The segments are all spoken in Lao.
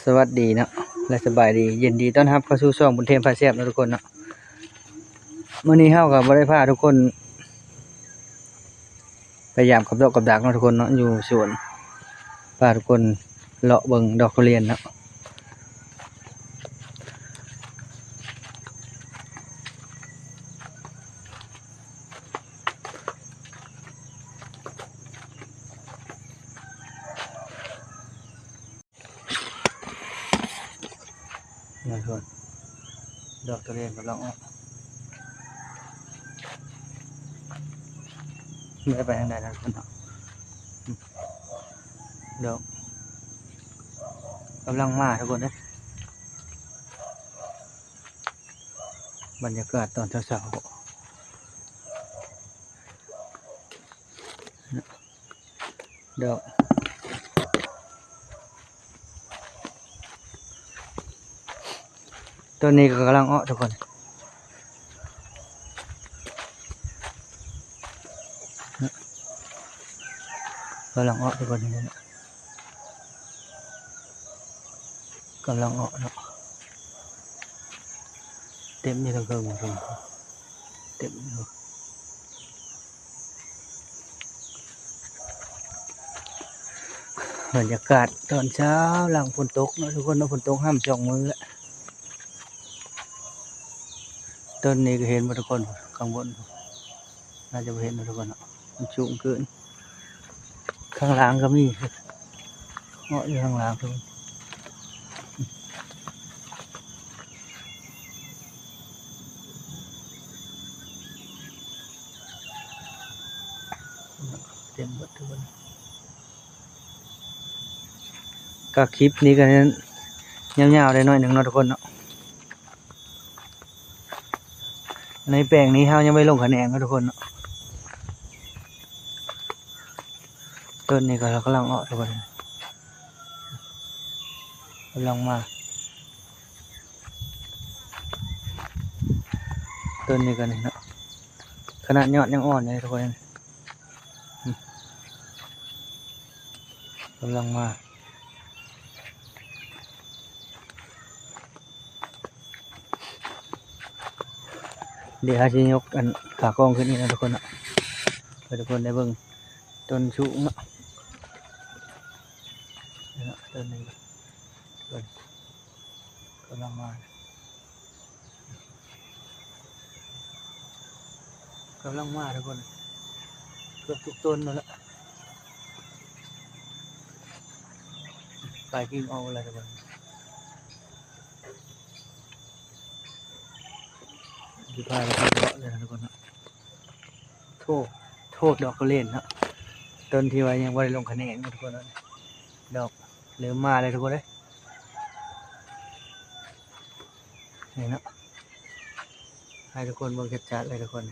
ສະຫວັດດີເນາະ ແລະ ສະບາຍດີ ຍິນດີຕ້ອນຮັບເຂົ້າສູ່ຊ່ອງບຸນເທມພາແຊບເນາະທຸກຄົນເນາະ. ມື້ນີ້ເຮົາກໍບໍ່ໄດ້ພາທຸກຄົນໄປຢາມກັບດອກກັບດາກເນາະທຸກຄົນເນາະ ຢູ່ສວນ ພາທຸກຄົນເລາະເບິ່ງດອກທຸລຽນເນາະ. ນີ້ທຸກຄົນ ດອກທຸລຽນກຳລັງອອກ ບໍ່ໄດ້ໄປທາງໃດນະທຸກຄົນເນາະ ດອກກຳລັງມາທຸກຄົນເອີຍ. ບັນຍາກາດຕອນເຊົ້າໆ ດອກ ຕອນນີ້ກໍກຳລັງເອາະທຸກຄົນ ກຳລັງເອາະທຸກຄົນ ກຳລັງເອາະເນາະ ເຕັມຢູ່ທາງເທິງ ເຕັມຢູ່. ບັນຍາກາດຕອນເຊົ້າຫຼັງຝົນຕົກເນາະທຸກຄົນເນາະ ຝົນຕົກຫ້ຳສອງມື້ແລ້ວ. ຕົ້ນນີ້ກໍເຫັນບໍ່ທຸກຄົນ ຂ້າງບົນ ໜ້າຈະບໍ່ເຫັນເນາະທຸກຄົນເນາະ ມັນສູງເກີນ. ຂ້າງຫຼັງກໍມີ ເງາະຢູ່ຂ້າງຫຼັງພຸ້ນ ເຕັມເບິດທຸກຄົນ. ກໍຄລິບນີ້ກໍຍາວໆໄດ້ໜ້ອຍໜຶ່ງເນາະທຸກຄົນເນາະ. ໃນແປງນີ້ເຮົາຍັງບໍ່ໄດ້ລົງຂະແໜງເນາະທຸກຄົນເນາະ. ຕົ້ນນີ້ກໍກຳລັງອອກທຸກຄົນ ກຳລັງມາ ຕົ້ນນີ້ກໍນີ້ເນາະ ຂະໜາດຍອດຍັງອ່ອນຢູ່ເດ້ທຸກຄົນ ກຳລັງມາ. ດຽວເຮົາຊິຍົກອັນຂາກອງຂຶ້ນອີກເນາະທຸກຄົນເນາະ ໃຫ້ທຸກຄົນໄດ້ເບິ່ງຕົ້ນສູງເນາະ. ຕົ້ນນີ້ ເພິ່ນກຳລັງມາ ກຳລັງມາທຸກຄົນ ເກືອບທຸກຕົ້ນນັ້ນແຫຼະ ປາຍກິ່ງອອກແລ້ວທຸກຄົນ. ຊິພາໄປເລາະເລີຍນະທຸກຄົນເນາະ. ໂທດ ໂທດດອກທຸລຽນເນາະ ຕົ້ນທີ່ວ່າຍັງບໍ່ໄດ້ລົງຂະແໜງເນາະທຸກຄົນເນາະ ດອກເລີ່ມມາແລ້ວທຸກຄົນເອີຍ. ນີ້ເນາະ ໃຫ້ທຸກຄົນເບິ່ງຊັດໆເລີຍທຸກຄົນ.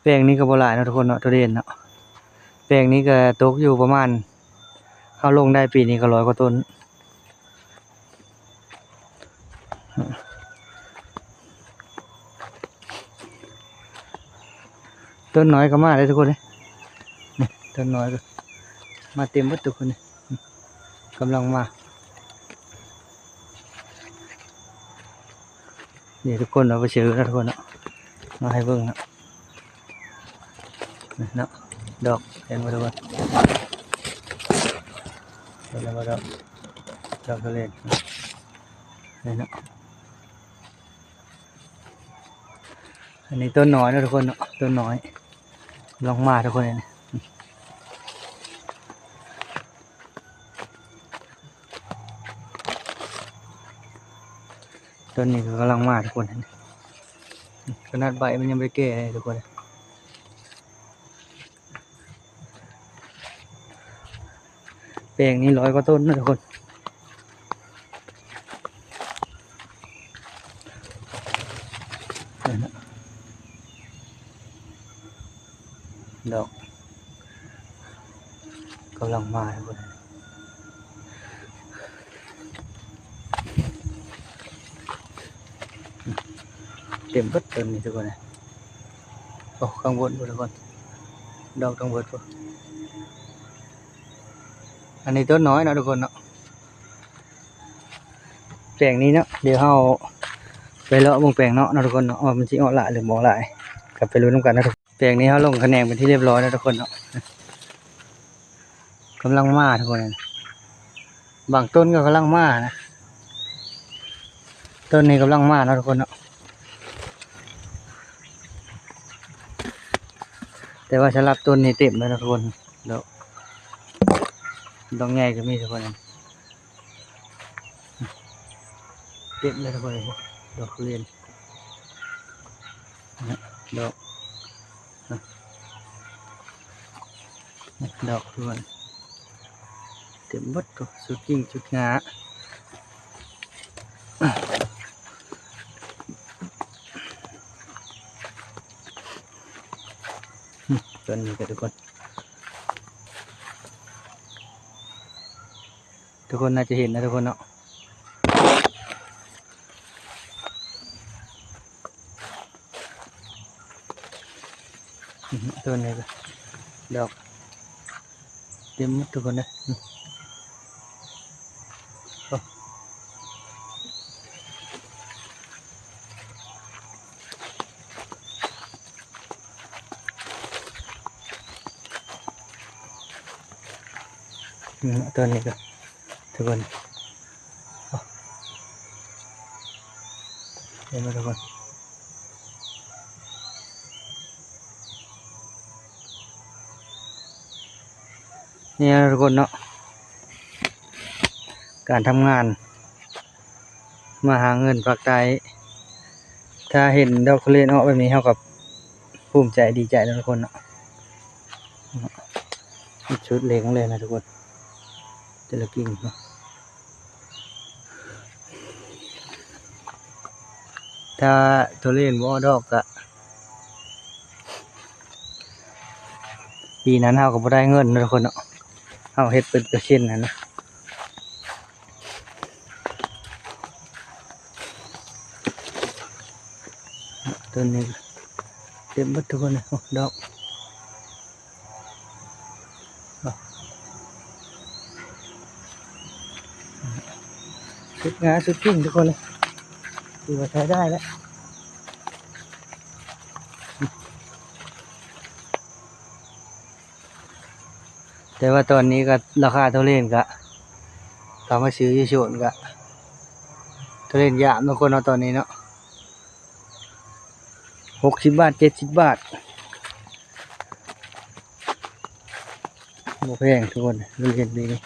ແປງນີ້ກໍບໍ່ຫຼາຍເນາະທຸກຄົນເນາະ ທຸລຽນເນາະ ແປງນີ້ກໍຕົກຢູ່ປະມານ ເຮົາລົງໄດ້ປີນີ້ກໍຮ້ອຍກວ່າຕົ້ນ ຕົ້ນນ້ອຍກໍມາເດ້ທຸກຄົນເດ້ ນີ້ຕົ້ນນ້ອຍກໍມາເຕັມເບິດທຸກຄົນເດ້ ກຳລັງມາ. ນີ້ທຸກຄົນເນາະ ໄປເຊີນະທຸກຄົນເນາະ ມາໃຫ້ເບິ່ງເນາະ ນີ້ເນາະ ດອກ ເຫັນບໍ່ທຸກຄົນ ເຫັນແລ້ວບໍ່ດອກ ດອກທະເລນ ນີ້ເນາະ. ອັນນີ້ຕົ້ນນ້ອຍເນາະທຸກຄົນເນາະ ຕົ້ນນ້ອຍ ກຳລັງມາທຸກຄົນ ອັນນີ້ ຕົ້ນນີ້ກໍກຳລັງມາທຸກຄົນ ຂະໜາດໃບມັນຍັງບໍ່ໄດ້ແກ່ເລີຍທຸກຄົນ. ແປງນີ້ຮ້ອຍກວ່າຕົ້ນເນາະທຸກຄົນ ເຫັນເນາະ ດອກກຳລັງມາທຸກຄົນ ເຕັມເບິດຕົ້ນນີ້ທຸກຄົນ. ໂອ້ ຂ້າງບົນພຸ້ນທຸກຄົນ ດອກທັງເບິດພຸ້ນ. ອັນນີ້ຕົ້ນນ້ອຍເນາະທຸກຄົນເນາະ. ແປງນີ້ເນາະ ດຽວເຮົາໄປເລາະເບິ່ງແປງເນາະເນາະທຸກຄົນເນາະ ວ່າມັນຊິອອກຫຼາຍຫຼືບໍ່ອອກຫຼາຍ ກໍໄປລຸ້ນນຳກັນເນາະ. ແປງນີ້ເຮົາລົງຂະແໜງເປັນທີ່ຮຽບຮ້ອຍແລ້ວທຸກຄົນເນາະ. ກຳລັງມາທຸກຄົນ ບາງຕົ້ນກໍກຳລັງມານະ ຕົ້ນນີ້ກຳລັງມາເນາະທຸກຄົນເນາະ. ແຕ່ວ່າສຳລັບຕົ້ນນີ້ເຕັມແລ້ວນະທຸກຄົນ ດອກ ດອກໃຫຍ່ກໍມີທຸກຄົນ. ເຕັມເລີຍທຸກຄົນ ດອກທຸລຽນ ດອກ ດອກທຸກຄົນ ເຕັມເບິດທຸກ ສຸດກິ່ງສຸດງ່າ. ຕົ້ນນີ້ກໍທຸກຄົນ ທຸກຄົນໜ້າຈະເຫັນນະທຸກຄົນເນາະ. ຕົ້ນນີ້ກໍດອກເຕັມໝົດທຸກຄົນເດີ. ອືມ ຕອນນີ້ກໍທຸກຄົນ ໂອ້ ເຫັນບໍ່ທຸກຄົນ? ນີ້ນະທຸກຄົນເນາະ ການທຳງານ ມາຫາເງິນພາກໃຕ້ ຖ້າເຫັນດອກທຸລຽນອອກແບບນີ້ ເຮົາກໍພູມໃຈດີໃຈນະທຸກຄົນເນາະ. ສຸດເຫຼັງເລີຍນະທຸກຄົນ ແຕ່ລະກິ່ງເນາະ. ຖ້າທຸລຽນບໍ່ອອກດອກກະ ປີນັ້ນເຮົາກໍບໍ່ໄດ້ເງິນນະທຸກຄົນເນາະ ເຮົາເຮັດເປັນເປີເຊັນຫັ້ນນະ. ຕົ້ນນີ້ເຕັມເບິດທຸກຄົນເລີຍ ໂອ້ ດອກ ສຸດງາມສຸດຈິງທຸກຄົນເລີຍ ຖືວ່າໃຊ້ໄດ້ແລ້ວ. ແຕ່ວ່າຕອນນີ້ກໍລາຄາທຸລຽນກໍ ເຂົາມາຊື້ຢູ່ສວນກໍ ທຸລຽນຢາມທຸກຄົນເນາະ ຕອນນີ້ເນາະ ຫົກສິບບາດ ເຈັດສິບບາດ ບໍ່ແພງທຸກຄົນ ທຸລຽນປີນີ້.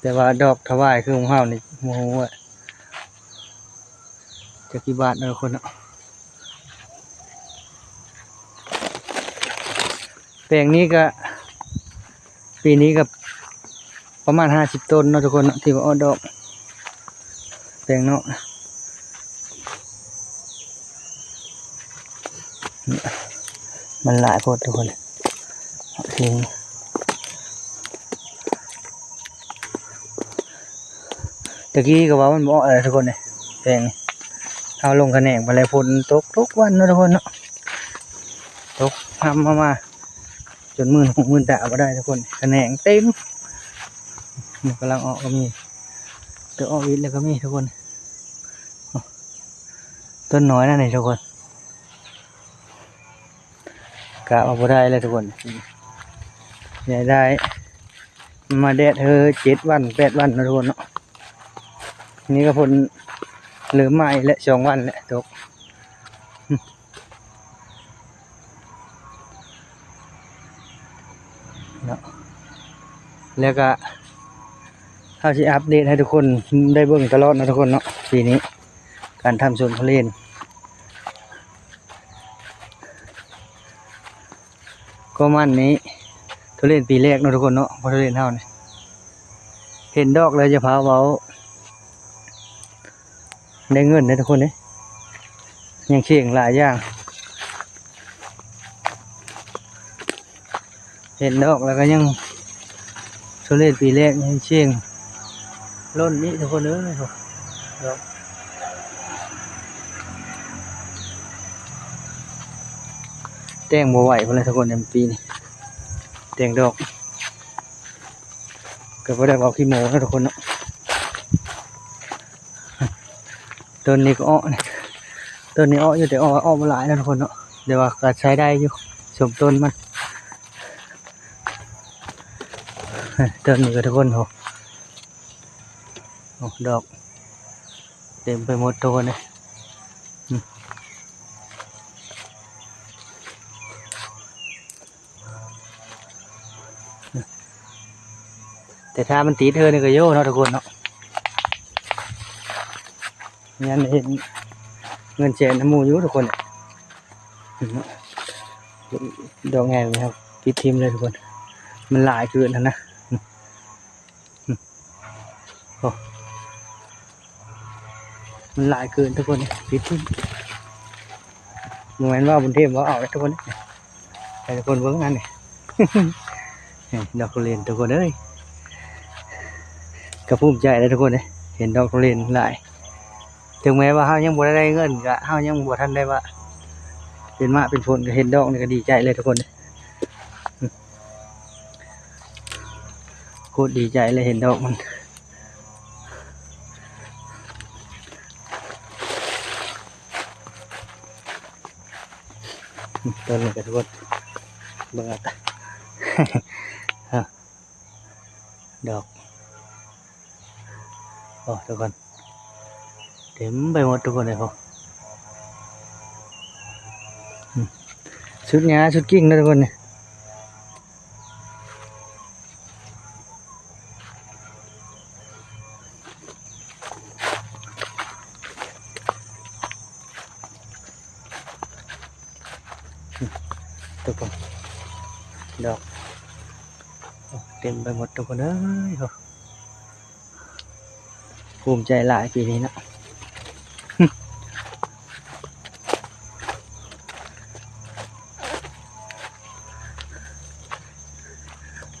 ແຕ່ວ່າດອກຖວາຍຄືຂອງເຮົານີ້ ບໍ່ຮູ້ວ່າຈັກກີ່ບາດເນາະທຸກຄົນເນາະ. ແປງນີ້ກະ ປີນີ້ກະປະມານຫ້າສິບຕົ້ນເນາະທຸກຄົນເນາະ ທີ່ວ່າອອກດອກ ແປງເນາະ ມັນຫຼາຍໂພດທຸກຄົນ. ຕະກີ້ກໍວ່າມັນບໍ່ອອກແລ້ວທຸກຄົນເອີຍ ແປງນີ້ ເຮົາລົງຂະແໜງໄປແລ້ວ ຝົນຕົກທຸກວັນເນາະທຸກຄົນເນາະ ຕົກຮຳມາ ຈົນມື່ນຫູມື່ນຕາບໍ່ໄດ້ທຸກຄົນ ຂະແໜງເຕັມ. ນີ້ກຳລັງອອກກໍມີ ແຕ່ອອກອີກແລ້ວກໍມີທຸກຄົນ ຕົ້ນນ້ອຍນະນີ້ທຸກຄົນ. ກະວ່າບໍ່ໄດ້ແລ້ວທຸກຄົນ ໄດ້ ມາແດດເຮີເຈັດວັນແປດວັນເນາະທຸກຄົນເນາະ. ນີ້ກໍຝົນເລີ່ມມາອີກແລ້ວ ສອງວັນແລ້ວຕົກເນາະ. ແລ້ວກະເຮົາຊິອັບເດດໃຫ້ທຸກຄົນໄດ້ເບິ່ງຕະຫຼອດເນາະທຸກຄົນເນາະ ປີນີ້ການທຳສວນທຸລຽນ. ກໍມັນນີ້ ທຸລຽນປີແລກເນາະທຸກຄົນເນາະ ເພາະທຸລຽນເຮົານີ້ ເຫັນດອກແລ້ວຢ່າພາເວົ້າ ໄດ້ເງິນເດ້ທຸກຄົນເດ້ ຍັງເຄັ່ງຫຼາຍຢ່າງ. ເຫັນດອກແລ້ວກໍຍັງ ທຸເລນປີແລກຍັງເສັງລົ້ນນີ້ທຸກຄົນເອີຍ ດອກ ແຕ່ງບໍ່ໄຫວພຸ້ນແຫຼະທຸກຄົນ ໃນປີນີ້ ແຕ່ງດອກ ກໍບໍ່ໄດ້ເວົ້າຂີ້ໂມ້ເນາະທຸກຄົນເນາະ. ຕົ້ນນີ້ກໍເອາະ ຕົ້ນນີ້ເອາະຢູ່ ແຕ່ເອາະ ເອາະບໍ່ຫຼາຍເນາະທຸກຄົນເນາະ ແຕ່ວ່າກໍໃຊ້ໄດ້ຢູ່ ສົມຕົ້ນມັນ. ຕົ້ນນີ້ກໍທຸກຄົນ ໂອ້ ໂອ້ ດອກເຕັມໄປໝົດທຸກຄົນເອີຍ. ອືມ ແຕ່ຖ້າມັນຕິດເທື່ອນີ້ກໍໂຍເນາະທຸກຄົນເນາະ ຍັງເຫັນເງິນແສນນຳໝູ່ຢູ່ທຸກຄົນ. ດອກໃຫຍ່ນີ້ ເຮົາປິດຖິ້ມເລີຍທຸກຄົນ ມັນຫຼາຍເກີນຫັ້ນນະ. ໂອ້ ມັນຫຼາຍເກີນທຸກຄົນ ປິດຖິ້ມ ບໍ່ແມ່ນວ່າບຸນເທບບໍ່ເອົາເດ້ທຸກຄົນ ໃຫ້ທຸກຄົນເບິ່ງຫັ້ນນີ້ ນີ້ດອກທຸເລນທຸກຄົນເອີຍ ກໍພູມໃຈເດ້ທຸກຄົນເດ້ ເຫັນດອກທຸເລນຫຼາຍ ເຖິງແມ້ວ່າເຮົາຍັງບໍ່ໄດ້ເງິນ ກໍເຮົາຍັງບໍ່ທັນໄດ້ວ່າເປັນໝາກເປັນຜົນ ກໍເຫັນດອກນີ້ກໍດີໃຈເລີຍທຸກຄົນ ໂຄດດີໃຈເລີຍເຫັນດອກມັນ. ຕົ້ນນີ້ກໍທຸກຄົນ ເບິ່ງເອົາ ດອກ ໂອ້ ທຸກຄົນ ເຕັມໄປໝົດທຸກຄົນເອີຍ ໂອ້ ອືມ ສຸດຫຍ້າສຸດກິ່ງເນາະທຸກຄົນນີ້. ທຸກຄົນ ດອກ ໂອ້ ເຕັມໄປໝົດທຸກຄົນເອີຍ ໂອ້ ພູມໃຈຫຼາຍປີນີ້ເນາະ.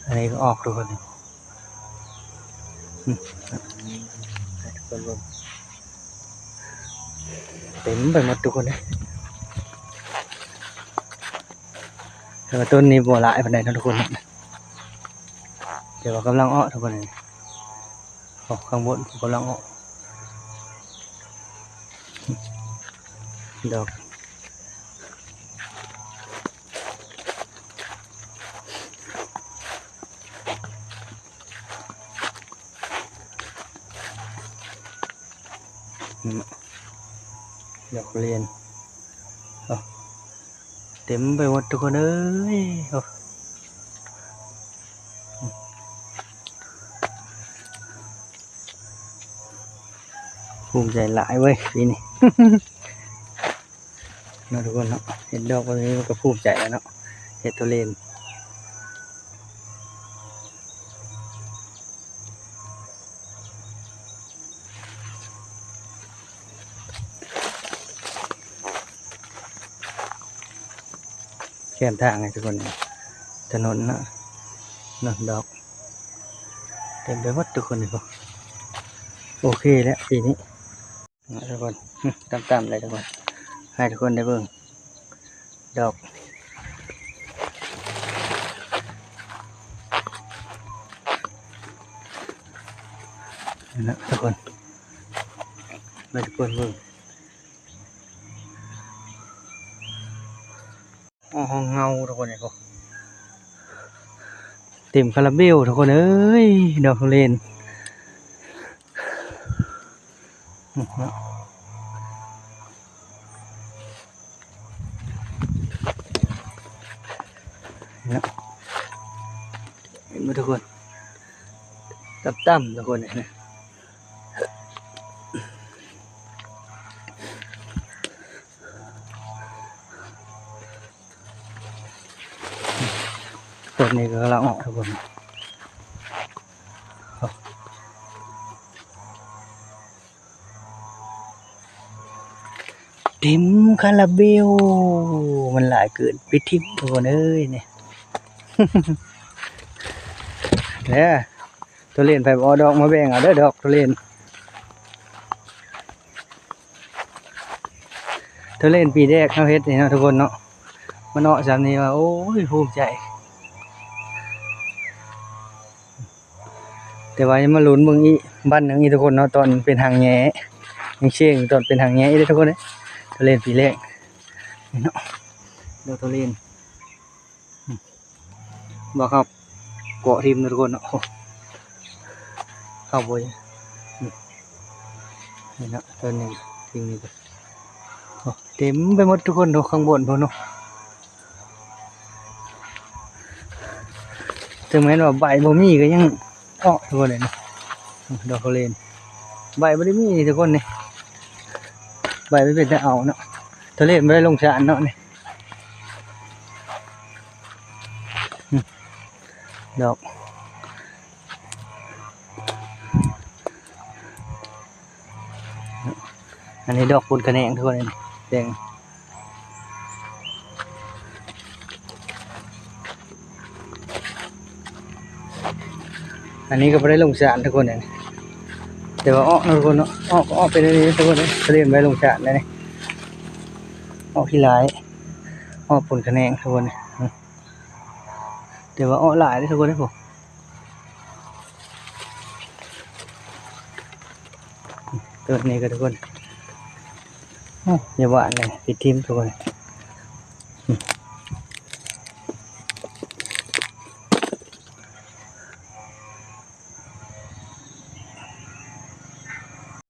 ອັນນີ້ກໍອອກທຸກຄົນ ອືມ ໃຫ້ທຸກຄົນເບິ່ງ ເຕັມໄປໝົດທຸກຄົນເອີຍ ແຕ່ວ່າຕົ້ນນີ້ບໍ່ຫຼາຍປານໃດເນາະທຸກຄົນ ແຕ່ວ່າກຳລັງອອກທຸກຄົນ ອອກຂ້າງບົນ ກຳລັງອອກ ດອກ ອືມ ດອກທຸລຽນ ໂອ້ ເຕັມໄປໝົດທຸກຄົນເອີຍ ໂອ້ ພູມໃຈຫຼາຍເວີຍປີນີ້ ເນາະທຸກຄົນເນາະ ເຫັນດອກແບບນີ້ມັນກໍພູມໃຈແລ້ວເນາະ ເຫັດທຸລຽນ ແຄມທາງໃຫ້ທຸກຄົນ ຖະໜົນເນາະ ເນາະ ດອກເຕັມໄປໝົດທຸກຄົນນີ້ ໂອເຄແລ້ວປີນີ້ ເນາະທຸກຄົນ ອືມ ຕ່ຳໆເລີຍທຸກຄົນ ໃຫ້ທຸກຄົນໄດ້ເບິ່ງດອກ ເນາະທຸກຄົນ ໃຫ້ທຸກຄົນເບິ່ງ ໂອ້ ຫ້ອງເງົາທຸກຄົນເອີຍ ເຕັມຄາລາເບວທຸກຄົນເອີຍ ດອກທຸລຽນ ເນາະ ເຫັນບໍ່ທຸກຄົນ ຕ່ຳໆທຸກຄົນເອີຍ ຕົ້ນນີ້ກໍກຳລັງອອກທຸກຄົນ ເຕັມຄາລາເບວ ມັນຫຼາຍເກີນ ປິດຖິ້ມທຸກຄົນເອີຍນີ້. ເດີ ໂຕເລນ ໃຜບໍ່ເອົາດອກມາແບ່ງເອົາເດີ ດອກໂຕເລນ ໂຕເລນປີແລກເຮົາເຮັດນີ້ເນາະທຸກຄົນເນາະ ມັນເນາະຊ່ຳນີ້ວ່າ ໂອ້ຍ ພູມໃຈ. ແຕ່ວ່າຍັງມາລຸ້ນເບິ່ງອີກບັ້ນໜຶ່ງອີກທຸກຄົນເນາະ ຕອນເປັນຫາງແຫຍ່ ຍັງເຊື່ອງຕອນເປັນຫາງແຫຍ່ອີກເດີທຸກຄົນເດີ ໂຕເລນປີແລກນີ້ເນາະ ດອກໂຕເລນ ອືມ ບໍ່ເຂົ້າເກາະຖິ້ມເນາະທຸກຄົນເນາະ ໂອ້ ເຂົ້າບໍ່ ອືມ ນີ້ເນາະ ຕົ້ນນີ້ ສິ່ງນີ້ກໍ ໂອ້ ເຕັມໄປໝົດທຸກຄົນເນາະ ຂ້າງບົນພຸ້ນເນາະ ເຖິງແມ່ນວ່າໃບບໍ່ມີກໍຍັງເອາະທຸກຄົນເລີຍນີ້ ດອກໂຕເລນ ໃບບໍ່ໄດ້ມີນີ້ທຸກຄົນນີ້ ໃບມັນເປັນຕາເອົາເນາະ ໂຕເລນບໍ່ໄດ້ລົງສານເນາະນີ້ ອືມ ດອກ ອັນນີ້ດອກປຸ້ນຂະແໜງທຸກຄົນ ແດງ ອັນນີ້ກໍບໍ່ໄດ້ລົງສານທຸກຄົນ ແຕ່ວ່າເອາະເນາະທຸກຄົນເນາະ ເອາະກໍເອາະໄປເລື້ອຍໆທຸກຄົນ ກະເລີຍບໍ່ໄດ້ລົງສານແລ້ວນີ້ ເອາະຂີ້ຫຼາຍ ເອາະປຸ້ນຂະແໜງທຸກຄົນ ອືມ ແຕ່ວ່າເອາະຫຼາຍເດ້ທຸກຄົນເດ້ ຕົ້ນນີ້ກໍທຸກຄົນ ໂອ້ ຢ່າຫວ່ານເລີຍ ຕິດຖິ້ມທຸກຄົນ